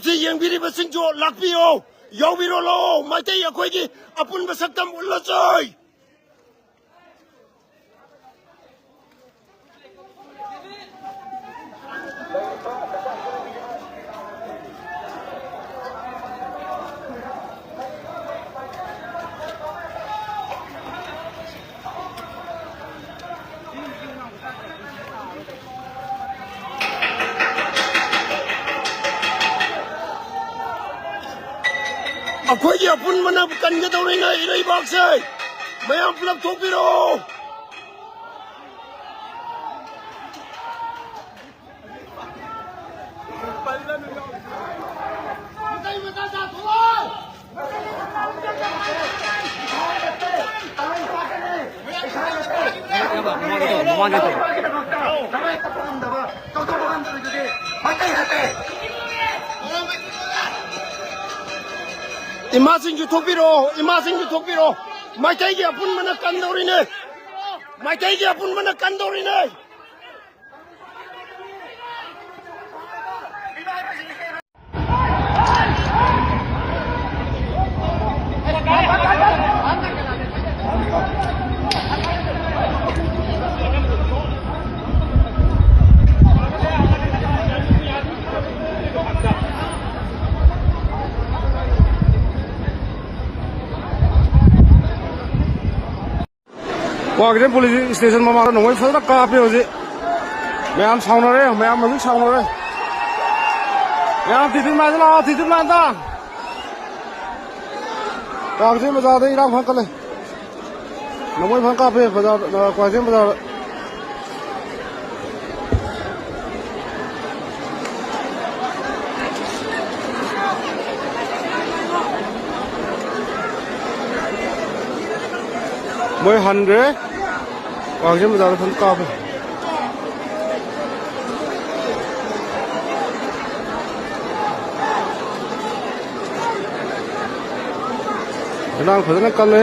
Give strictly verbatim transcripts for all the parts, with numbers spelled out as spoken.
ꯁꯤ ꯌꯦꯡꯕꯤꯔꯤꯕꯁꯤꯡꯁꯨ ꯂꯥꯛꯄꯤꯌꯨ, ꯌꯥꯎꯕꯤꯔꯣ, ꯂꯥꯛꯑꯣ, ꯃꯩꯇꯩ ꯑꯩꯈꯣꯏꯒꯤ ꯑꯄꯨꯟꯕ ꯁꯛꯇꯝ ꯎꯠꯂꯁꯤ꯫ ꯑꯩꯈꯣꯏꯒꯤ ꯑꯄꯨꯟꯕꯅ ꯀꯟꯒꯗꯧꯔꯤꯅꯦ ꯏꯔꯩꯕꯥꯛꯁꯦ꯫ ꯃꯌꯥꯝ ꯄꯨꯂꯞ ꯊꯣꯛꯄꯤꯔꯛꯑꯣ꯫ ꯏꯃꯥꯁꯤꯡꯁꯨ ꯊꯣꯛꯄꯤꯔꯛꯑꯣ, ꯏꯃꯥꯁꯤꯡꯁꯨ ꯊꯣꯛꯄꯤꯔꯛꯑꯣ꯫ ꯃꯩꯇꯩꯒꯤ ꯑꯄꯨꯟꯕꯅ ꯀꯟꯗꯧꯔꯤꯅꯦ꯫ ꯃꯩꯇꯩꯒꯤ ꯑꯄꯨꯟꯕꯅ ꯀꯟꯗꯧꯔꯤꯅꯦ꯫ ꯀ꯭ꯋꯥꯀꯩꯊꯦꯜ ꯄꯨꯂꯤꯁ ꯁ꯭ꯇꯦꯁꯟ ꯃꯃꯥꯡꯗ ꯅꯣꯡꯃꯩ ꯐꯖꯅ ꯀꯥꯞꯄꯦ ꯍꯧꯖꯤꯛ꯫ ꯃꯌꯥꯝ ꯁꯥꯎꯅꯔꯦ, ꯃꯌꯥꯝ ꯍꯧꯖꯤꯛ ꯁꯥꯎꯅꯔꯦ꯫ ꯃꯌꯥꯝ ꯇꯤꯇꯤꯟ ꯃꯥꯟꯗ ꯂꯥꯛꯑꯣ, ꯇꯤꯇꯤꯟ ꯃꯥꯟꯗ꯫ ꯀ꯭ꯋꯥꯀꯩꯊꯦꯜ ꯕꯖꯥꯔꯗ ꯏꯔꯥꯡ ꯐꯖꯅ ꯀꯜꯂꯦ꯫ ꯅꯣꯡꯃꯩ ꯐꯖꯅ ꯀꯥꯞꯄꯦ ꯕꯖꯥꯔꯗ, ꯀ꯭ꯋꯥꯀꯩꯊꯦꯜ ꯕꯖꯥꯔꯗ꯫ ꯃꯣꯏ ꯍꯟꯈ꯭ꯔꯦ꯫ ꯀ꯭ꯋꯥꯀꯩꯊꯦꯜ ꯕꯖꯥꯔꯗ ꯐꯖꯅ ꯀꯥꯞꯄꯦ꯫ ꯏꯔꯥꯡ ꯐꯖꯅ ꯀꯜꯂꯦ꯫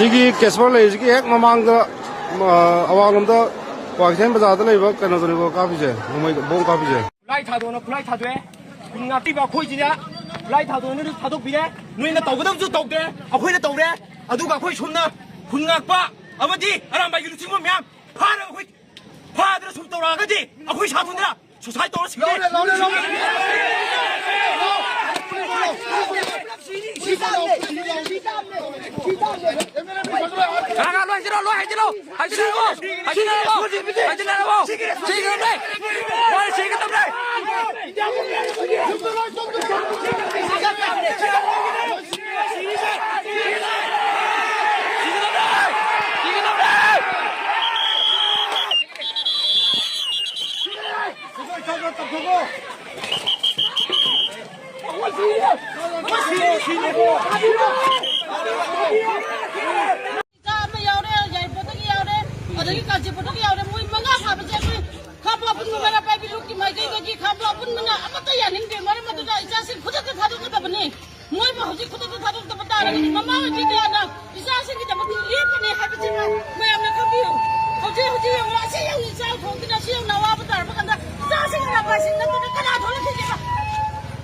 ꯁꯤꯒꯤ ꯀꯦꯁꯄꯔ ꯂꯩꯔꯤꯁꯤꯒꯤ ꯍꯦꯛ ꯃꯃꯥꯡꯗ, ꯑ, ꯑꯋꯥꯡꯂꯣꯝꯗ ꯀ꯭ꯋꯥꯀꯩꯊꯦꯜ ꯕꯖꯥꯔꯗ ꯂꯩꯕ ꯀꯩꯅꯣꯗꯨꯅꯤꯀꯣ ꯀꯥꯞꯄꯤꯁꯦ, ꯅꯣꯡꯃꯩ ꯕꯣꯝ ꯀꯥꯞꯄꯤꯁꯦ꯫ ꯈꯨꯠꯂꯥꯏ ꯊꯥꯗꯣꯛꯅ ꯈꯨꯠꯂꯥꯏ ꯊꯥꯗꯣꯛꯑꯦ꯫ ꯈꯨꯟ ꯉꯥꯛꯄꯤꯕ ꯑꯩꯈꯣꯏꯁꯤꯅ ꯈꯨꯠꯂꯥꯏ ꯊꯥꯗꯣꯛꯅ ꯊꯥꯗꯣꯛꯄꯤꯔꯦ꯫ ꯅꯣꯏꯅ ꯇꯧꯒꯗꯕꯁꯨ ꯇꯧꯗꯦ, ꯑꯩꯈꯣꯏꯅ ꯇꯧꯔꯦ꯫ ꯑꯗꯨꯒ ꯑꯩꯈꯣꯏ ꯁꯣꯝꯅ ꯈꯨꯟ ꯉꯥꯛꯄ ꯑꯃꯗꯤ ꯑꯔꯥꯝꯕꯥꯏꯒꯤ ꯂꯨꯆꯤꯡꯕ ꯃꯌꯥꯝ ꯐꯥꯔꯒ ꯑꯩꯈꯣꯏ ꯐꯥꯗꯅ ꯁꯨꯝ ꯇꯧꯔꯛꯑꯒꯗꯤ ꯑꯩꯈꯣꯏ ꯁꯥꯊꯨꯗꯅ ꯁꯨꯁꯥꯏꯠ ꯇꯧꯔ ꯁꯤꯔꯦ꯫ ꯀꯅꯥ ꯀꯅꯥ ꯂꯣꯏ ꯍꯥꯏꯖꯤꯜꯂꯣ, ꯂꯣꯏ ꯍꯥꯏꯖꯤꯜꯂꯣ, ꯍꯥꯏꯖꯤꯜꯂꯣ, ꯍꯥꯏꯖꯤꯜꯂꯣ, ꯍꯥꯏꯖꯤꯜꯂꯣ, ꯁꯤꯒꯗꯕꯅꯦ, ꯂꯣꯏ ꯁꯤꯒꯗꯕꯅꯦ꯫ ꯏꯆꯥ ꯑꯃ ꯌꯥꯎꯔꯦ, ꯌꯥꯏꯔꯤꯄꯣꯛꯇꯒꯤ ꯌꯥꯎꯔꯦ, ꯑꯗꯒꯤ ꯀꯥꯟꯆꯤꯄꯨꯔꯗꯒꯤ ꯌꯥꯎꯔꯦ꯫ ꯃꯣꯏ ꯃꯉꯥ ꯐꯥꯕꯁꯦ ꯑꯩꯈꯣꯏ ꯈꯥꯕ ꯑꯄꯨꯟꯕ ꯃꯩꯔꯥ ꯄꯥꯏꯕꯤ ꯂꯨꯞꯀꯤ ꯃꯥꯏꯀꯩꯗꯒꯤ ꯈꯥꯕ ꯑꯄꯨꯟꯕꯅ ꯑꯃꯠꯇ ꯌꯥꯅꯤꯡꯗꯦ꯫ ꯃꯔꯝ ꯑꯗꯨꯅ ꯏꯆꯥꯁꯤꯡ ꯈꯨꯗꯛꯇ ꯊꯥꯗꯣꯛꯀꯗꯕꯅꯤ꯫ ꯃꯣꯏꯕꯨ ꯍꯧꯖꯤꯛ ꯈꯨꯗꯛꯇ ꯊꯥꯗꯣꯛꯇꯕ ꯇꯥꯔꯒꯗꯤ ꯃꯃꯥ ꯑꯣꯏꯕꯤ ꯀꯌꯥꯅ ꯏꯆꯥꯁꯤꯡꯒꯤꯗꯃꯛꯇ ꯂꯦꯞꯄꯅꯤ ꯍꯥꯏꯕꯁꯤꯃ ꯃꯌꯥꯝꯅ ꯈꯪꯕꯤꯌꯨ꯫ ꯍꯧꯖꯤꯛ ꯍꯧꯖꯤꯛ ꯌꯦꯡꯉꯨ, ꯑꯁꯤ ꯌꯧꯅ ꯏꯆꯥ ꯊꯣꯛꯇꯅ ꯑꯁꯤ ꯌꯧꯅ ꯑꯋꯥꯕ ꯇꯥꯔꯕ ꯀꯥꯟꯗ ꯏꯆꯥꯁꯤꯡ ꯑꯔꯥꯝꯕꯥꯏꯁꯤꯡ ꯅꯠꯇꯅ ꯀꯅꯥ ꯊꯣꯛꯂꯛꯈꯤꯒꯦꯕ?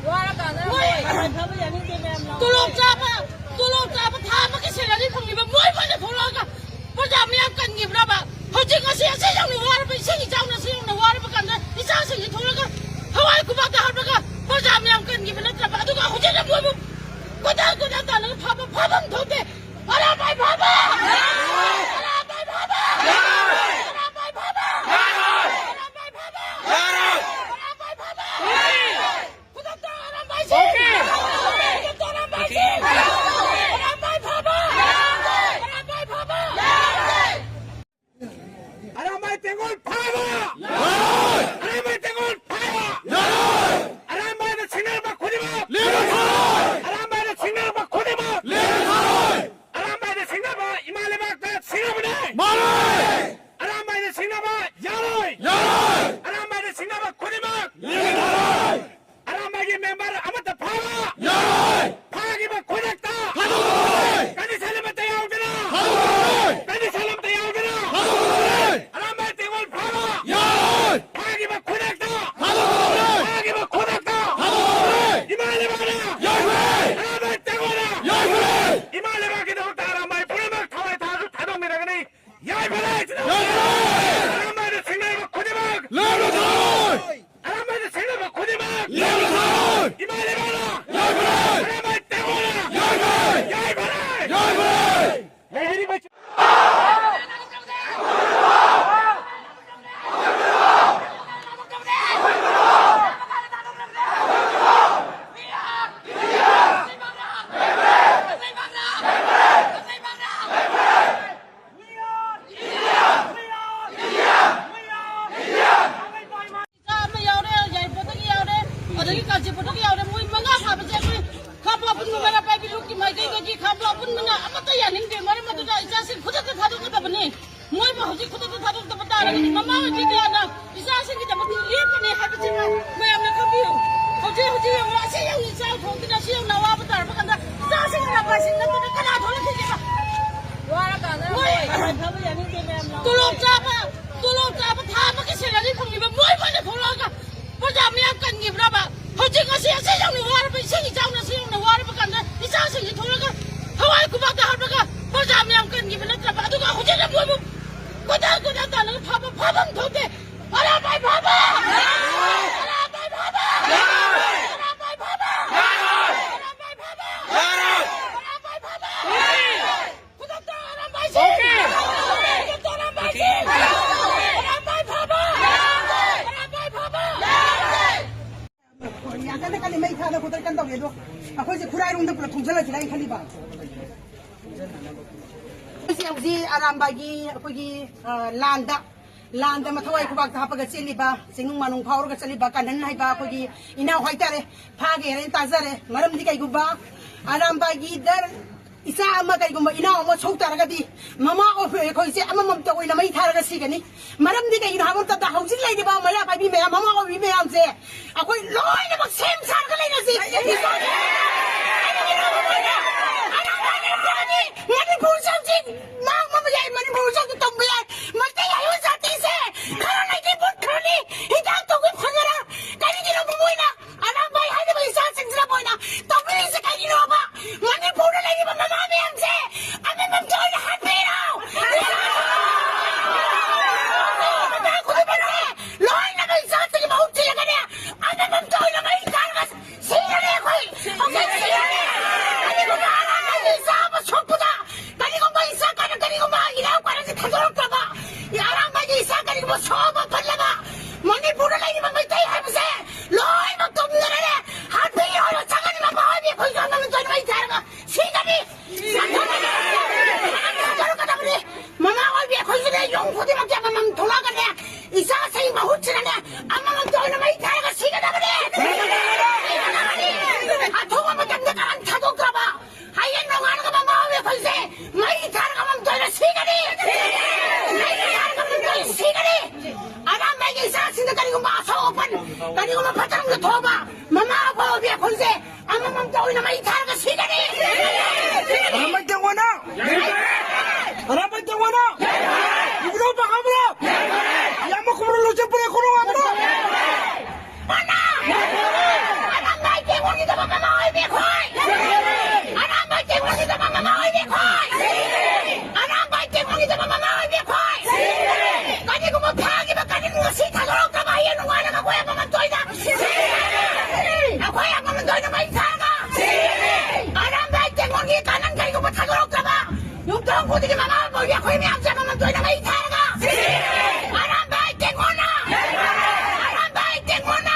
ꯋꯥꯔꯀꯥꯟꯗ ꯃꯣꯏ ꯃꯣꯏ ꯃꯊꯧ ꯌꯥꯅꯤꯡꯗꯦ ꯃꯌꯥꯝꯅ꯫ ꯇꯣꯂꯣꯞ ꯆꯥꯕ, ꯇꯣꯂꯣꯞ ꯆꯥꯕ ꯊꯥ ꯑꯃꯒꯤ salary ꯐꯪꯉꯤꯕ ꯃꯣꯏ ꯃꯣꯏꯅ ꯊꯣꯛꯂꯛꯑꯒ ꯄ꯭ꯔꯖꯥ ꯃꯌꯥꯝ ꯀꯟꯈꯤꯕ꯭ꯔꯕ? ꯍꯧꯖꯤꯛ ꯉꯁꯤ ꯑꯁꯤ ꯌꯧꯅ ꯋꯥꯔꯕ, ꯏꯁꯤꯡ ꯏꯆꯥꯎꯅ ꯑꯁꯤ ꯌꯧꯅ ꯋꯥꯔꯕ ꯀꯥꯟꯗ ꯏꯆꯥꯁꯤꯡꯁꯤ ꯊꯣꯛꯂꯒ ꯍꯋꯥꯏ ꯈꯨꯕꯥꯛꯇ ꯍꯥꯞꯂꯒ ꯄ꯭ꯔꯖꯥ ꯃꯌꯥꯝ ꯀꯟꯈꯤꯕ ꯅꯠꯇ꯭ꯔꯕ? ꯑꯗꯨꯒ ꯍꯧꯖꯤꯛꯅ ꯃꯣꯏꯕꯨ ꯀꯣꯏꯇꯥꯟ ꯀꯣꯏꯇꯥꯟ ꯇꯥꯟꯅꯒ ꯐꯥꯕ, ꯐꯥꯐꯝ ꯊꯣꯛꯇꯦ꯫ ꯑꯔꯥꯝꯕꯥꯏ ꯐꯥꯕ! ꯑꯔꯥꯝꯕꯥꯏ ꯐꯥꯕ! ꯑꯔꯥꯝꯕꯥꯏ ꯐꯥꯕ! ꯑꯔꯥꯝꯕꯥꯏ ꯐꯥꯕ! ꯈꯨꯗꯛꯇ ꯑꯔꯥꯝꯕꯥꯏꯁꯤꯡ! ꯈꯨꯗꯛꯇ ꯑꯔꯥꯝꯕꯥꯏꯁꯤꯡ! ꯑꯔꯥꯝꯕꯥꯏ ꯐꯥꯕ! ꯑꯔꯥꯝꯕꯥꯏ ꯐꯥꯕ! ꯑꯔꯥꯝꯕꯥꯏ ꯇꯦꯡꯒꯣꯜ ꯐꯥꯕ! ꯑꯔꯥꯝꯕꯥꯏ ꯇꯦꯡꯒꯣꯜ ꯐꯥꯕ! ꯑꯔꯥꯝꯕꯥꯏꯗ ꯁꯤꯡꯅꯔꯕ ꯈꯨꯗꯤꯡꯃꯛ! ꯑꯔꯥꯝꯕꯥꯏꯗ ꯁꯤꯡꯅꯔꯕ ꯈꯨꯗꯤꯡꯃꯛ! ꯑꯔꯥꯝꯕꯥꯏꯗ ꯁꯤꯡꯅꯕ ꯏꯃꯥ ꯂꯩꯕꯥꯛꯇ ꯁꯤꯡꯅꯕꯅꯦ! ꯑꯔꯥꯝꯕꯥꯏꯗ ꯁꯤꯡꯅꯕ ꯌꯥꯔꯣꯏ! ꯑꯔꯥꯝꯕꯥꯏꯗ ꯁꯤꯡꯅꯕ ꯈꯨꯗꯤꯡꯃꯛ! ꯑꯔꯥꯝꯕꯥꯏꯒꯤ member ꯑꯃꯠꯇ ꯐꯥꯕ! ꯐꯥꯈꯤꯕ ꯈꯨꯗꯛꯇ! Condition ꯑꯃꯠꯇ ꯌꯥꯎꯗꯅ! ꯃꯥꯏꯀꯩꯗꯒꯤ ꯈꯥꯝꯕ ꯑꯄꯨꯟꯕꯅ ꯑꯃꯠꯇ ꯌꯥꯅꯤꯡꯗꯦ꯫ ꯃꯔꯝ ꯑꯗꯨꯅ ꯏꯆꯥꯁꯤꯡ ꯈꯨꯗꯛꯇ ꯊꯥꯗꯣꯛꯀꯗꯕꯅꯤ꯫ ꯃꯣꯏꯕꯨ ꯍꯧꯖꯤꯛ ꯈꯨꯗꯛꯇ ꯊꯥꯗꯣꯛꯇꯕ ꯇꯥꯔꯒꯗꯤ ꯃꯃꯥ ꯑꯣꯏꯕꯤ ꯀꯌꯥꯅ ꯏꯆꯥꯁꯤꯡꯒꯤꯗꯃꯛꯇ ꯂꯦꯞꯀꯅꯤ ꯍꯥꯏꯕꯁꯤꯃ ꯃꯌꯥꯝꯅ ꯈꯪꯕꯤꯌꯨ꯫ ꯍꯧꯖꯤꯛ ꯍꯧꯖꯤꯛ ꯌꯦꯡꯉꯨ, ꯑꯁꯤ ꯌꯧꯅ ꯏꯆꯥ ꯊꯣꯛꯇꯅ ꯑꯁꯤ ꯌꯧꯅ ꯑꯋꯥꯕ ꯇꯥꯔꯕ ꯀꯥꯟꯗ ꯏꯆꯥꯁꯤꯡ ꯑꯔꯥꯕꯥꯏꯁꯤꯡ ꯅꯠꯇꯅ ꯀꯅꯥ ꯊꯣꯛꯂꯛꯈꯤꯒꯦꯕ? ꯋꯥꯔꯀꯥꯟꯗ ꯃꯣꯏ ꯃꯣꯏ ꯐꯕ ꯌꯥꯅꯤꯡꯗꯦ ꯃꯌꯥꯝꯅ꯫ ꯇꯣꯂꯣꯞ ꯆꯥꯕ, ꯇꯣꯂꯣꯞ ꯆꯥꯕ ꯊꯥ ꯑꯃꯒꯤ salary ꯐꯪꯉꯤꯕ ꯃꯣꯏ ꯃꯣꯏꯅ ꯊꯣꯛꯂꯛꯑꯒ ꯄ꯭ꯔꯖꯥ ꯃꯌꯥꯝ ꯀꯟꯈꯤꯕ꯭ꯔꯕ? ꯍꯧꯖꯤꯛ ꯉꯁꯤ ꯑꯁꯤ ꯌꯧꯅ ꯋꯥꯔꯕ, ꯏꯁꯤꯡ ꯏꯆꯥꯎꯅ ꯑꯁꯤ ꯌꯧꯅ ꯋꯥꯔꯕ ꯀꯥꯟꯗ ꯏꯆꯥꯁꯤꯡꯁꯤ ꯊꯣꯛꯂꯒ ꯊꯋꯥꯏ ꯈꯨꯕꯥꯛꯇ ꯍꯥꯞꯂꯒ ꯄ꯭ꯔꯖꯥ ꯃꯌꯥꯝ ꯀꯟꯈꯤꯕ ꯅꯠꯇ꯭ꯔꯕ? ꯑꯗꯨꯒ ꯍꯧꯖꯤꯛꯅ ꯃꯣꯏꯕꯨ ꯀꯣꯏꯇꯥꯟ ꯀꯣꯏꯇꯥꯟ ꯇꯥꯟꯅꯒ ꯐꯥꯕ ꯐꯥꯐꯝ ꯊꯣꯛꯇꯦ꯫ ꯑꯔꯥꯝꯕꯥꯏ ꯐꯥꯕ! ꯑꯔꯥꯝꯕꯥꯏ ꯐꯥꯕ! ꯑꯔꯥꯝꯕꯥꯏ ꯐꯥꯕ! ꯑꯔꯥꯝꯕꯥꯏ ꯐꯥꯕ! ꯈꯨꯗꯛꯇ ꯑꯔꯥꯝꯕꯥꯏꯁꯤꯡ! ꯈꯨꯗꯛꯇ ꯑꯔꯥꯝꯕꯥꯏꯁꯤꯡ! ꯑꯔꯥꯝꯕꯥꯏ ꯐꯥꯕ! ꯑꯔꯥꯝꯕꯥꯏ ꯐꯥꯕ! ꯌꯥꯝ ꯀꯟꯅ ꯀꯜꯂꯤ, ꯃꯩ ꯊꯥꯗ ꯈꯣꯠꯇꯅ ꯀꯟꯅ ꯇꯧꯔꯤ꯫ ꯑꯗꯣ ꯑꯩꯈꯣꯏꯁꯦ ꯈꯨꯔꯥꯏꯔꯣꯝꯗ ꯄꯨꯂꯞ ꯊꯣꯛꯆꯜꯂꯁꯤꯔꯥ ꯍꯥꯏꯅ ꯈꯜꯂꯤꯕ꯫ ꯍꯧꯖꯤꯛ, ꯍꯧꯖꯤꯛ ꯑꯔꯥꯝꯕꯥꯏꯒꯤ ꯑꯩꯈꯣꯏꯒꯤ, ꯑ, ꯂꯥꯟꯗ, ꯂꯥꯟꯗ ꯃꯊꯋꯥꯏ ꯈꯨꯕꯥꯛꯇ ꯍꯥꯞꯄꯒ ꯆꯦꯜꯂꯤꯕ, ꯆꯤꯡꯅꯨꯡ ꯃꯥꯅꯨꯡ ꯐꯥꯎꯔꯒ ꯆꯠꯂꯤꯕ ꯀꯥꯟꯍꯟ ꯍꯥꯏꯕ ꯑꯩꯈꯣꯏꯒꯤ ꯏꯅꯥꯎ ꯍꯥꯏꯇꯥꯔꯦ, ꯐꯥꯒꯦ ꯍꯥꯏꯅ ꯇꯥꯖꯔꯦ꯫ ꯃꯔꯝꯗꯤ ꯀꯩꯒꯨꯝꯕ ꯑꯔꯥꯝꯕꯥꯏꯒꯤ ꯗꯔ ꯏꯆꯥ ꯑꯃ ꯀꯩꯒꯨꯝꯕ ꯏꯅꯥꯎ ꯑꯃ ꯁꯣꯛ ꯇꯥꯔꯒꯗꯤ ꯃꯃꯥ ꯑꯣꯏꯕ ꯑꯩꯈꯣꯏꯁꯦ ꯑꯃꯃꯝꯇ ꯑꯣꯏꯅ ꯃꯩ ꯊꯥꯔꯒ ꯁꯤꯒꯅꯤ꯫ ꯃꯔꯝꯗꯤ ꯀꯩꯒꯤꯅꯣ ꯍꯥꯏꯕ ꯃꯇꯝꯗ ꯍꯧꯖꯤꯛ ꯂꯩꯔꯤꯕ ꯃꯩꯔꯥ ꯄꯥꯏꯕꯤ ꯃꯌꯥꯝ, ꯃꯃꯥ ꯑꯣꯏꯕꯤ ꯃꯌꯥꯝꯁꯦ ꯑꯩꯈꯣꯏ ꯂꯣꯏꯅꯃꯛ ꯁꯦꯝ ꯁꯥꯔꯒ ꯂꯩꯔꯁꯤ꯫ ꯃꯅꯤꯄꯨꯔꯁꯦ ꯍꯧꯖꯤꯛ ꯃꯥꯡꯕ ꯌꯥꯏ, ꯃꯅꯤꯄꯨꯔꯁꯦ ꯍꯧꯖꯤꯛ ꯇꯝꯕ ꯌꯥꯏ꯫ ꯃꯩꯇꯩ ꯍꯥꯏꯕ ꯖꯥꯇꯤꯁꯦ ꯈꯔ ꯂꯩꯗꯤ ꯃꯨꯠꯈ꯭ꯔꯅꯤ꯫ ꯍꯤꯗꯥꯛ ꯇꯧꯒꯦ ꯐꯖꯅ ꯀꯔꯤꯒꯤꯅꯣ ꯃꯣꯏꯅ ꯑꯔꯥꯝꯕꯥꯏ ꯍꯥꯏꯔꯤꯕ ꯏꯆꯥꯁꯤꯡꯁꯤꯅ ꯃꯣꯏꯅ ꯇꯧꯕꯤꯔꯤꯁꯦ ꯀꯩꯒꯤꯅꯣꯕ? ꯃꯅꯤꯄꯨꯔꯗ ꯂꯩꯔꯤꯕ ꯃꯃꯥ ꯃꯌꯥꯝꯁꯦ ꯑꯃꯃꯝꯇ ꯑꯣꯏꯅ ꯍꯥꯠꯄꯤꯔꯣ! ꯃꯇꯥꯡ ꯈꯨꯗꯤꯡꯃꯛꯁꯦ ꯂꯣꯏꯅꯃꯛ ꯏꯆꯥꯁꯤꯡꯒꯤ ꯃꯍꯨꯠ ꯁꯤꯜꯂꯒꯅꯦ, ꯑꯃꯃꯝꯇ ꯑꯣꯏꯅ ꯃꯩ ꯊꯥꯔꯒ ꯁꯤꯔꯅꯤ ꯑꯩꯈꯣꯏ! ꯍꯧꯖꯤꯛ ꯁꯤꯔꯅꯤ! ꯀꯔꯤꯒꯨꯝꯕ ꯑꯔꯥꯝꯕꯥꯏꯒꯤ ꯏꯆꯥ ꯑꯃ ꯁꯣꯛꯄꯗ, ꯀꯔꯤꯒꯨꯝꯕ ꯏꯆꯥ ꯀꯥꯏꯅ, ꯀꯔꯤꯒꯨꯝꯕ ꯏꯅꯥꯎ ꯀꯥꯏꯅꯁꯦ ꯊꯥꯗꯣꯔꯛꯇ꯭ꯔꯕ, ꯑꯔꯥꯝꯕꯥꯏꯒꯤ ꯏꯆꯥ ꯀꯔꯤꯒꯨꯝꯕ ꯁꯣꯛꯑꯕ ꯐꯜꯂꯕ, ꯃꯅꯤꯄꯨꯔꯗ ꯂꯩꯔꯤꯕ ꯃꯩꯇꯩ ꯍꯥꯏꯕꯁꯦ ꯂꯣꯏꯅꯃꯛ ꯇꯨꯝꯗꯅꯅꯦ, ꯍꯥꯠꯄꯤꯌꯣꯅ ꯆꯪꯒꯅꯤ꯫ ꯃꯃꯥ ꯑꯣꯏꯕꯤ ꯑꯩꯈꯣꯏꯁꯨ ꯑꯃꯃꯝꯇ ꯑꯣꯏꯅ ꯃꯩ ꯊꯥꯔꯒ ꯁꯤꯒꯅꯤ! ꯁꯤꯒꯅꯤ! ꯃꯃꯥ ꯑꯣꯏꯕꯤ ꯑꯩꯈꯣꯏꯁꯨꯅꯦ, ꯌꯨꯝ ꯈꯨꯗꯤꯡꯃꯛꯀꯤ ꯑꯃꯃꯝ ꯊꯣꯛꯂꯛꯑꯒꯅꯦ, ꯏꯆꯥꯁꯤꯡ ꯃꯍꯨꯠ ꯁꯤꯟꯅꯅꯦ, ꯑꯃꯃꯝꯇ ꯑꯣꯏꯅ ꯃꯩ ꯊꯥꯔꯒ ꯁꯤꯒꯗꯕꯅꯦ! ꯁꯤꯒꯗꯕꯅꯤ! ꯑꯊꯨꯕ ꯃꯇꯝꯗ ꯀꯔꯝ ꯊꯥꯗꯣꯛꯇ꯭ꯔꯕ? ꯀꯔꯤꯒꯨꯝꯕ ꯑꯁꯣꯛ ꯑꯄꯟ, ꯀꯔꯤꯒꯨꯝꯕ ꯐꯠꯇ ꯅꯨꯡꯗ ꯊꯣꯛꯑꯕ, ꯃꯃꯥ ꯑꯐꯕ ꯑꯩꯈꯣꯏꯁꯦ ꯑꯃꯃꯝꯇ ꯑꯣꯏꯅ ꯃꯩ ꯊꯥꯔꯒ ꯁꯤꯒꯅꯤ! ꯑꯔꯥꯝꯕꯥꯏ ꯇꯦꯡꯉꯣꯟꯅ! ꯑꯔꯥꯝꯕꯥꯏ ꯇꯦꯡꯉꯣꯟꯅ! ꯏꯕꯨꯙꯧ ꯄꯥꯈꯪꯕꯅ! ꯏꯌꯥꯝꯕ ꯈꯨꯃꯔ ꯂꯣꯏꯆꯠꯄꯅꯦ ꯈꯨꯅꯨꯡ ꯉꯥꯛꯇ! ꯃꯥꯅ! ꯑꯔꯥꯝꯕꯥꯏ ꯇꯦꯡꯉꯣꯟꯒꯤꯗꯃꯛ ꯃꯃꯥ ꯑꯣꯏꯕꯤ ꯑꯩꯈꯣꯏ! ꯑꯔꯥꯝꯕꯥꯏ ꯇꯦꯡꯉꯣꯟꯒꯤꯗꯃꯛ ꯃꯃꯥ ꯑꯣꯏꯕꯤ ꯑꯩꯈꯣꯏ! ꯑꯔꯥꯝꯕꯥꯏ ꯇꯦꯡꯉꯣꯟꯒꯤꯗꯃꯛ ꯃꯃꯥ ꯑꯣꯏꯕꯤ ꯑꯩꯈꯣꯏ! ꯀꯔꯤꯒꯨꯝꯕ ꯐꯥꯈꯤꯕ ꯀꯔꯤꯒꯨꯝꯕ ꯁꯤ ꯊꯥꯗꯣꯔꯛꯇꯕ ꯍꯌꯦꯡ ꯅꯨꯡꯉꯥꯏꯅ ꯑꯩꯈꯣꯏ ꯑꯃꯃꯝꯇ ꯑꯣꯏꯅ ꯑꯩꯈꯣꯏ ꯑꯃꯃꯝꯇ ꯑꯣꯏꯅ ꯃꯩ ꯊꯥꯔꯒ ꯑꯔꯥꯝꯕꯥꯏ ꯇꯦꯡꯉꯣꯟꯒꯤ ꯀꯥꯅꯟ ꯀꯔꯤꯒꯨꯝꯕ ꯊꯥꯗꯣꯔꯛꯇꯕ ꯌꯨꯝꯊꯣꯡ ꯈꯨꯗꯤꯡꯒꯤ ꯃꯃꯥ ꯑꯣꯏꯕꯤ ꯑꯩꯈꯣꯏ ꯃꯌꯥꯝꯁꯦ ꯑꯃꯃꯝꯇ ꯑꯣꯏꯅ ꯃꯩ ꯊꯥꯔꯒ ꯑꯔꯥꯝꯕꯥꯏ ꯇꯦꯡꯉꯣꯟꯅ! ꯑꯔꯥꯝꯕꯥꯏ ꯇꯦꯡꯉꯣꯟꯅ!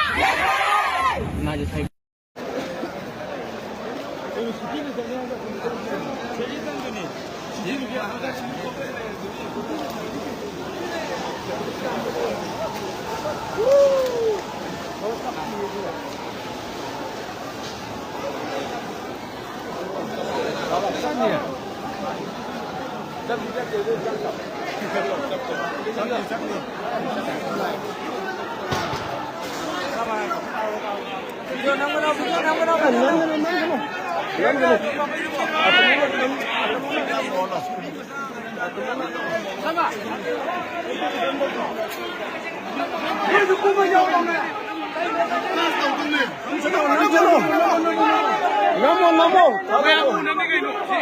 ꯅꯝꯃꯣ, ꯅꯝꯃꯣ꯫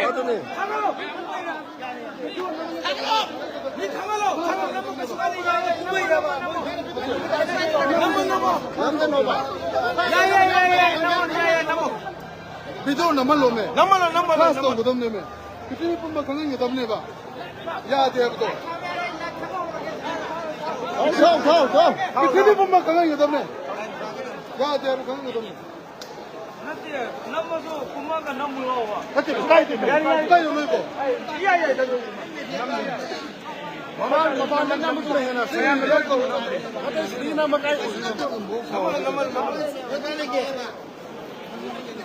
ꯑꯗꯨꯅꯦ꯫ ꯅꯝꯗꯅꯣꯕ꯫ ꯚꯤꯗꯤꯑꯣ ꯅꯝꯍꯜꯂꯣꯃꯦ꯫ ꯅꯝꯍꯜꯂꯣ, ꯅꯝꯍꯜꯂꯣ, ꯐ꯭ꯂꯥꯁ ꯅꯝꯍꯜꯂꯣ꯫ ꯇꯧꯒꯗꯕꯅꯦꯃꯦ꯫ ꯄ꯭ꯔꯤꯊꯤꯕꯤ ꯄꯨꯝꯕ ꯈꯪꯍꯟꯒꯗꯕꯅꯦꯕ꯫ ꯌꯥꯗꯦ ꯍꯥꯏꯕꯗꯣ꯫ ꯊꯥꯎ, ꯊꯥꯎ, ꯊꯥꯎ, ꯊꯥꯎ꯫ ꯄ꯭ꯔꯤꯊꯤꯕꯤ ꯄꯨꯝꯕ ꯈꯪꯍꯟꯒꯗꯕꯅꯦ꯫ ꯌꯥꯗꯦ ꯍꯥꯏꯕ ꯈꯪꯍꯟꯒꯗꯕꯅꯦ꯫ ꯅꯠꯇꯦ, ꯅꯝꯃꯁꯨ ꯀꯨꯝꯃꯒ ꯅꯝꯃꯨ ꯂꯥꯎꯕ꯫ ꯅꯠꯇꯦ, ꯀꯥꯏꯗꯦ, ꯀꯥꯏꯗꯦ ꯅꯣꯏꯕꯣ꯫ ꯌꯥꯏ, ꯌꯥꯏ, ꯌꯥꯏ, ꯌꯥꯏ꯫ ꯃꯃꯥꯡ, ꯃꯃꯥꯡꯗ ꯅꯝꯕꯗꯨꯅ ꯍꯦꯟꯅ ꯁꯦꯡꯅ ꯂꯧ ꯇꯧꯔꯣ꯫ ꯅꯠꯇꯦ, ꯁꯤꯗꯤ ꯅꯝꯕ ꯀꯥꯏ ꯎꯔꯤꯅꯣ? ꯅꯝꯃꯣ, ꯅꯝꯃꯣ, ꯅꯝꯃꯣ꯫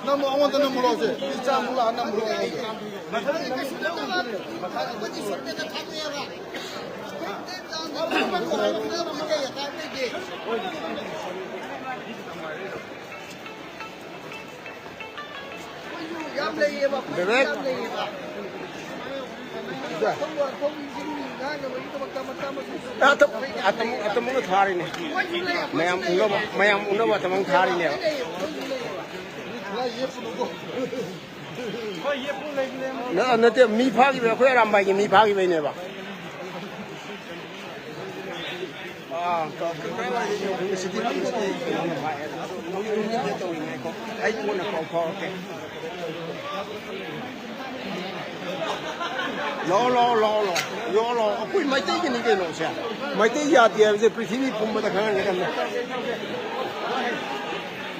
ꯅꯝꯃꯣ, ꯑꯩꯉꯣꯟꯗ ꯅꯝꯃꯨ ꯂꯥꯎꯁꯦ꯫ ꯏꯆꯥ ꯑꯃꯨꯛ ꯂꯥꯛꯑ ꯅꯝꯃꯨ ꯂꯥꯎ꯫ ꯕꯤꯕꯦꯛ꯫ ꯑꯇ-, ꯑꯇꯃꯨ-, ꯑꯇꯃꯨꯅ ꯊꯥꯔꯤꯅꯦ꯫ ꯃꯌꯥꯝ ꯎꯅꯕ, ꯃꯌꯥꯝ ꯎꯅꯕ ꯑꯇꯃꯛ ꯊꯥꯔꯤꯅꯦꯕ꯫ ꯅ-, ꯅꯠꯇꯦ, ꯃꯤ ꯐꯥꯈꯤꯕ, ꯑꯩꯈꯣꯏ ꯑꯔꯥꯝꯕꯥꯏꯒꯤ ꯃꯤ ꯐꯥꯈꯤꯕꯩꯅꯦꯕ꯫ ꯑꯥ, ꯀ-, ꯀ-, ꯀꯗꯥꯏꯋꯥꯏꯗ ꯌꯧꯈ꯭ꯔꯦ? ꯁꯤꯗꯤ ꯍꯧꯖꯤꯛꯇꯤ ꯀꯩꯅꯣꯅ ꯐꯥꯏ ꯍꯥꯏꯗꯅ꯫ ꯑꯗꯣ ꯃꯣꯏ ꯇꯧꯔꯤꯉꯩꯀꯣ, ꯑꯩ ꯀꯣꯟꯅ ꯄꯥꯎ ꯐꯥꯎꯔꯛꯀꯦ꯫ ꯂꯥꯛꯑꯣ, ꯂꯥꯛꯑꯣ, ꯂꯥꯛꯑꯣ, ꯂꯥꯛꯑꯣ꯫ ꯂꯥꯛꯑꯣ, ꯂꯥꯛꯑꯣ꯫ ꯑꯩꯈꯣꯏ ꯃꯩꯇꯩꯒꯤꯅꯤ ꯀꯩꯅꯣ ꯁꯦ꯫ ꯃꯩꯇꯩ ꯖꯥꯇꯤ ꯍꯥꯏꯕꯁꯦ ꯄ꯭ꯔꯤꯊꯤꯕꯤ ꯄꯨꯝꯕꯗ ꯈꯪꯍꯟꯒꯗꯕꯅꯤ꯫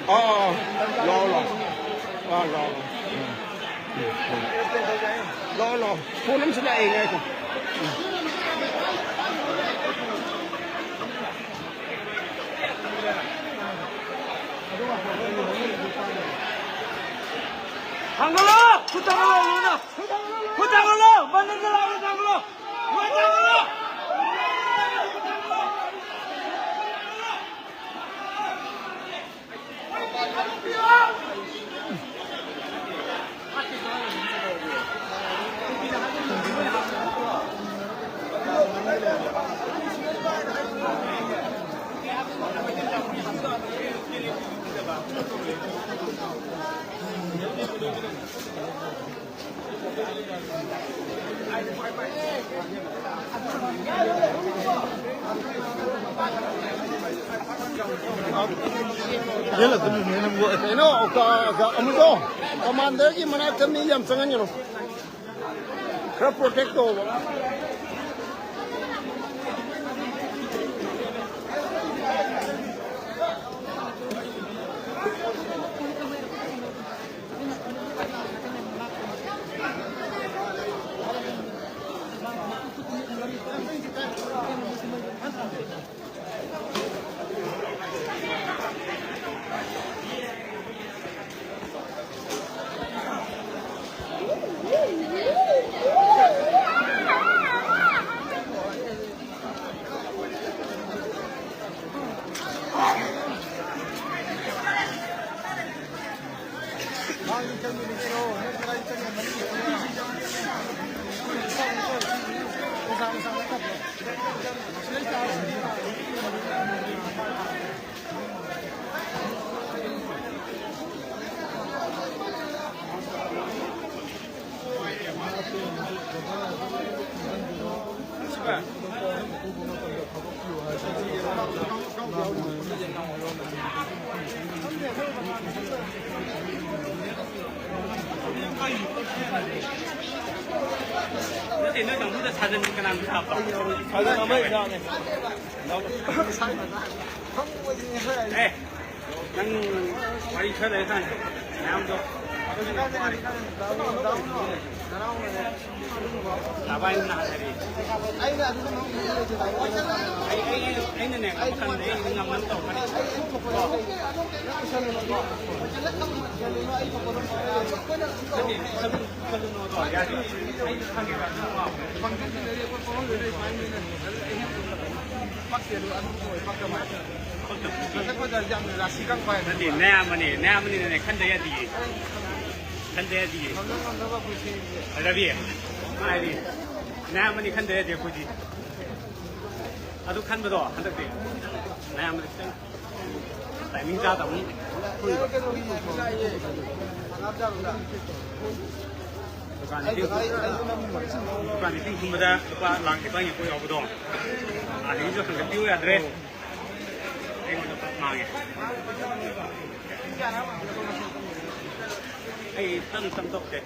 ꯑꯥ, ꯑꯥ, ꯑꯥ꯫ ꯂꯥꯛꯑꯣ, ꯂꯥꯛꯑꯣ꯫ ꯑꯥ, ꯂꯥꯛꯑꯣ, ꯂꯥꯛꯑꯣ꯫ ꯂꯥꯛꯑꯣ, ꯂꯥꯛꯑꯣ꯫ ꯐꯣꯟ ꯑꯃꯁꯨ ꯂꯥꯛꯑꯦ, ꯉꯥꯏꯈꯣ꯫ ꯊꯥꯡꯒꯠꯂꯣ! ꯈꯨꯠ ꯊꯥꯡꯒꯠꯂꯣ, ꯂꯣꯏꯅ! ꯈꯨꯠ ꯊꯥꯡꯒꯠꯂꯣ! ꯃꯅꯤꯡꯗ ꯂꯥꯛꯑꯣ, ꯊꯥꯡꯒꯠꯂꯣ! ꯂꯣꯏ ꯊꯥꯡꯒꯠꯂꯣ! ꯀꯩꯅꯣ, ꯀ-, ꯀ-, ꯑꯃꯨꯛꯇꯣ, ꯀꯃꯥꯟꯗꯔꯒꯤ ꯃꯅꯥꯛꯇ ꯃꯤ ꯌꯥꯝ ꯆꯪꯍꯟꯒꯅꯨ꯫ ꯈꯔ ꯄ꯭ꯔꯣꯇꯦꯛ ꯇꯧꯕ꯫ ꯅꯠꯇꯦ, ꯅꯣꯏ ꯀꯥꯡꯕꯨꯗ ꯁꯥꯖꯟ ꯀꯅꯥꯅ ꯁꯥꯕ? ꯁꯥꯖꯟ ꯑꯃ ꯌꯥꯎꯅꯤ꯫ ꯑꯦ, ꯅꯪ ꯋꯥꯔꯤ ꯈꯔ ꯂꯩꯔꯀꯥꯟꯗ ꯃꯌꯥꯝꯗꯣ꯫ ꯂꯥꯕꯥꯏ ꯅꯥꯗ꯭ꯔꯗꯤ꯫ ꯑꯩꯅ ꯑꯗꯨꯝ ꯑꯩ, ꯑꯩ, ꯑꯩ, ꯑꯩꯅꯅꯦ, ꯉꯝꯅꯕ ꯇꯧꯔꯛꯀꯅꯤ꯫ ꯅꯠꯇꯦ, ꯈꯜꯂꯨ, ꯈꯜꯂꯨꯅꯣꯗꯣ, ꯌꯥꯗꯦ꯫ ꯑꯩꯁꯨ ꯈꯪꯉꯦꯕ, ꯑꯗꯨꯝ ꯉꯥꯎꯕꯅꯦ꯫ ꯅꯠꯇꯦ, ꯅꯌꯥꯝꯕꯅꯦ, ꯅꯌꯥꯝꯕꯅꯤꯅꯅꯦ, ꯈꯟꯗ ꯌꯥꯗꯤꯌꯦ꯫ ꯈꯟꯗ ꯌꯥꯗꯤꯌꯦ꯫ ꯔꯕꯤ, ꯃꯥ ꯍꯥꯏꯗꯤ, ꯅꯌꯥꯝꯕꯅꯤ ꯈꯟꯗ ꯌꯥꯗꯦ ꯑꯩꯈꯣꯏꯗꯤ꯫ ꯑꯗꯨ ꯈꯟꯕꯗꯣ ꯍꯟꯗꯛꯇꯤ ꯅꯌꯥꯝꯕꯗꯤ ꯈꯤꯇꯪ ꯇꯥꯏꯃꯤꯡ ꯆꯥꯗꯕ ꯑꯃ꯫ ꯗꯨꯀꯥꯟ ꯂꯤꯁꯤꯡ, ꯗꯨꯀꯥꯟ ꯂꯤꯁꯤꯡ ꯍꯨꯝꯕꯗ ꯂꯨꯄꯥ ꯂꯥꯛ ꯅꯤꯄꯥꯟꯒꯤ ꯄꯣꯠ ꯌꯥꯎꯕꯗꯣ, ꯑꯗꯒꯤꯁꯨ ꯍꯟꯒꯠꯄꯤꯌꯨ ꯌꯥꯗ꯭ꯔꯦ꯫ ꯑꯩꯉꯣꯟꯗ ꯃꯥꯡꯉꯦ꯫ ꯑꯩ ꯇꯞꯅ ꯇꯞꯅ ꯇꯧꯔꯛꯀꯦ꯫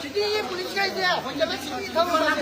ꯁꯤꯇꯤꯒꯤ ꯄꯨꯂꯤꯁꯈꯩꯁꯦ ꯍꯣꯏ, ꯁꯤꯇꯤ ꯊꯧꯔꯒ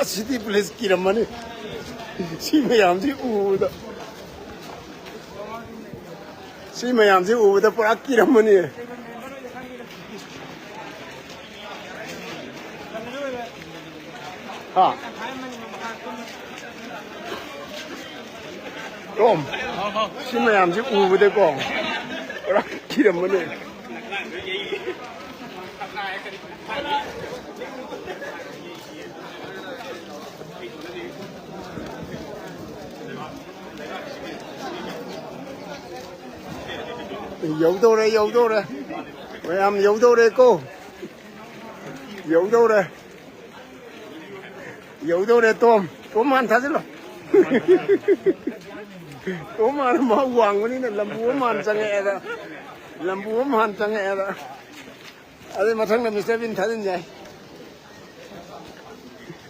ꯁꯤꯇꯤ ꯄꯨꯂꯤꯁ ꯀꯤꯔꯝꯃꯅꯤ꯫ ꯁꯤ ꯃꯌꯥꯝꯁꯤ ꯎꯕꯗ, ꯁꯤ ꯃꯌꯥꯝꯁꯤ ꯎꯕꯗ ꯄꯨꯔꯥ ꯀꯤꯔꯝꯃꯅꯤ꯫ ꯍꯥ? ꯇꯣꯝ, ꯁꯤ ꯃꯌꯥꯝꯁꯤ ꯎꯕꯗꯀꯣ ꯄꯨꯔꯥ ꯀꯤꯔꯝꯃꯅꯤ꯫ ꯌꯧꯗꯧꯔꯦ, ꯌꯧꯗꯧꯔꯦ꯫ ꯃꯌꯥꯝ ꯌꯧꯗꯧꯔꯦꯀꯣ꯫ ꯌꯧꯗꯧꯔꯦ꯫ ꯌꯧꯗꯧꯔꯦ, ꯇꯣꯝ꯫ ꯇꯣꯝ ꯍꯥꯟꯅ ꯊꯥꯖꯤꯜꯂꯣ꯫ ꯇꯣꯝ ꯍꯥꯟꯅ ꯃꯥ ꯋꯥꯡꯕꯅꯤꯅ ꯂꯝꯕꯨ ꯑꯃ ꯍꯥꯟꯅ ꯆꯪꯉꯛꯑꯦꯗ꯫ ꯂꯝꯕꯨ ꯑꯃ ꯍꯥꯟꯅ ꯆꯪꯉꯛꯑꯦꯗ꯫ ꯑꯗꯩ ꯃꯊꯪꯗ ꯃꯤꯁꯇꯔ ꯕꯤꯟ ꯊꯥꯖꯤꯟ ꯌꯥꯏ꯫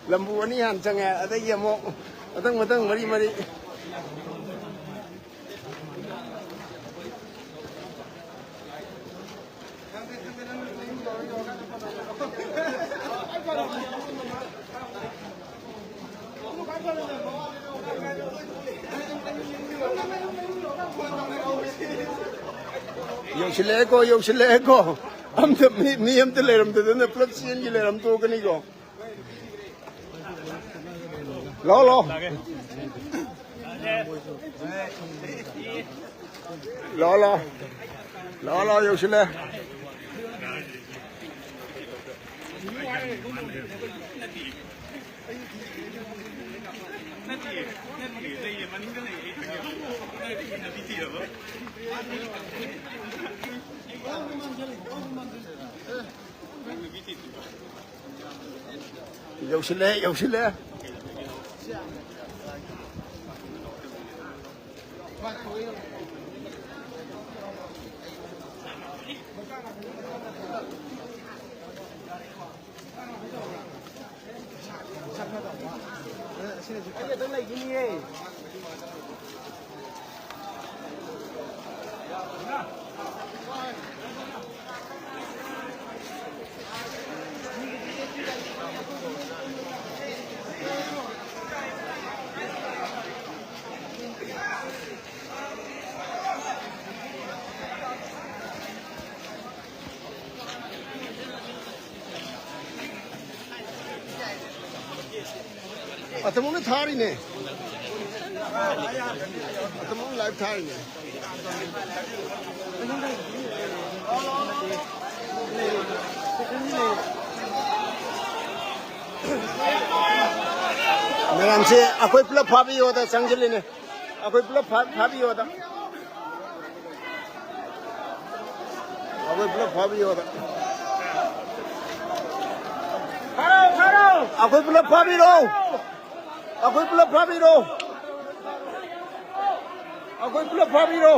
ꯂꯝꯕꯨ ꯑꯅꯤ ꯍꯥꯟꯅ ꯆꯪꯉꯦ, ꯑꯗꯒꯤ ꯑꯃꯨꯛ ꯃꯊꯪ ꯃꯊꯪ ꯃꯔꯤ ꯃꯔꯤ꯫ ꯌꯧꯁꯤꯜꯂꯛꯑꯦꯀꯣ, ꯌꯧꯁꯤꯜꯂꯛꯑꯦꯀꯣ꯫ ꯑꯝꯇ ꯃꯤ, ꯃꯤ ꯑꯝꯇ ꯂꯩꯔꯝꯗꯗꯅ ꯄꯨꯂꯞ ꯆꯦꯟꯒꯤ ꯂꯩꯔꯝ ꯇꯣꯛꯀꯅꯤꯀꯣ꯫ ꯂꯥꯛꯑꯣ, ꯂꯥꯛꯑꯣ꯫ ꯂꯥꯛꯑꯣ, ꯂꯥꯛꯑꯣ꯫ ꯂꯥꯛꯑꯣ, ꯂꯥꯛꯑꯣ, ꯌꯧꯁꯤꯜꯂꯦ꯫ ꯌꯧꯁꯤꯜꯂꯦ, ꯌꯧꯁꯤꯜꯂꯦ꯫ ꯑꯇꯃꯛꯅ ꯊꯥꯔꯤꯅꯦ꯫ ꯑꯇꯃꯛꯅ ꯂꯥꯏꯚ ꯊꯥꯔꯤꯅꯦ꯫ ꯃꯌꯥꯝꯁꯦ ꯑꯩꯈꯣꯏ ꯄꯨꯂꯞ ꯐꯥꯕꯤꯌꯣꯗ ꯆꯪꯁꯤꯜꯂꯤꯅꯦ꯫ ꯑꯩꯈꯣꯏ ꯄꯨꯂꯞ ꯐꯥ-, ꯐꯥꯕꯤꯌꯣꯗ꯫ ꯑꯩꯈꯣꯏ ꯄꯨꯂꯞ ꯐꯥꯕꯤꯌꯣꯗ꯫ ꯑꯩꯈꯣꯏ ꯄꯨꯂꯞ ꯐꯥꯕꯤꯔꯣ꯫ ꯑꯩꯈꯣꯏ ꯄꯨꯂꯞ ꯐꯥꯕꯤꯔꯣ꯫ ꯑꯩꯈꯣꯏ ꯄꯨꯂꯞ ꯐꯥꯕꯤꯔꯣ꯫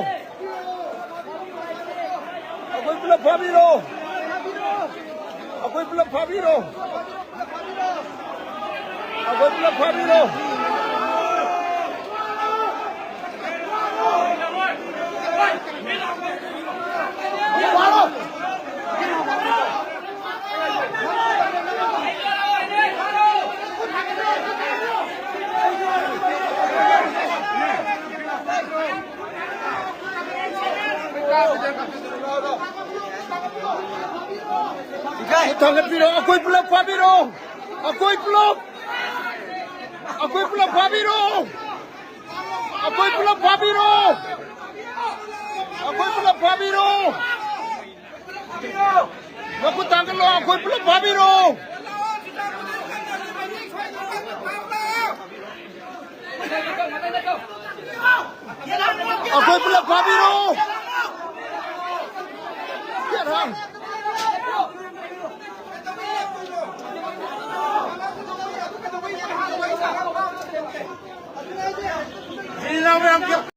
ꯑꯩꯈꯣꯏ ꯄꯨꯂꯞ ꯐꯥꯕꯤꯔꯣ꯫ ꯑꯩꯈꯣꯏ ꯄꯨꯂꯞ ꯐꯥꯕꯤꯔꯣ꯫ ꯑꯩꯈꯣꯏ ꯄꯨꯂꯞ ꯐꯥꯕꯤꯔꯣ꯫ ꯊꯥꯡꯒꯠꯄꯤꯔꯣ, ꯑꯩꯈꯣꯏ ꯄꯨꯂꯞ ꯐꯥꯕꯤꯔꯣ, ꯑꯩꯈꯣꯏ ꯄꯨꯂꯞ, ꯑꯩꯈꯣꯏ ꯄꯨꯂꯞ ꯐꯥꯕꯤꯔꯣ꯫ ꯑꯩꯈꯣꯏ ꯄꯨꯂꯞ ꯐꯥꯕꯤꯔꯣ! ꯑꯩꯈꯣꯏ ꯄꯨꯂꯞ ꯐꯥꯕꯤꯔꯣ! ꯃꯈꯨꯠ ꯊꯥꯡꯒꯠꯂꯣ! ꯑꯩꯈꯣꯏ ꯄꯨꯂꯞ ꯐꯥꯕꯤꯔꯣ! ꯑꯩꯈꯣꯏ ꯄꯨꯂꯞ ꯐꯥꯕꯤꯔꯣ!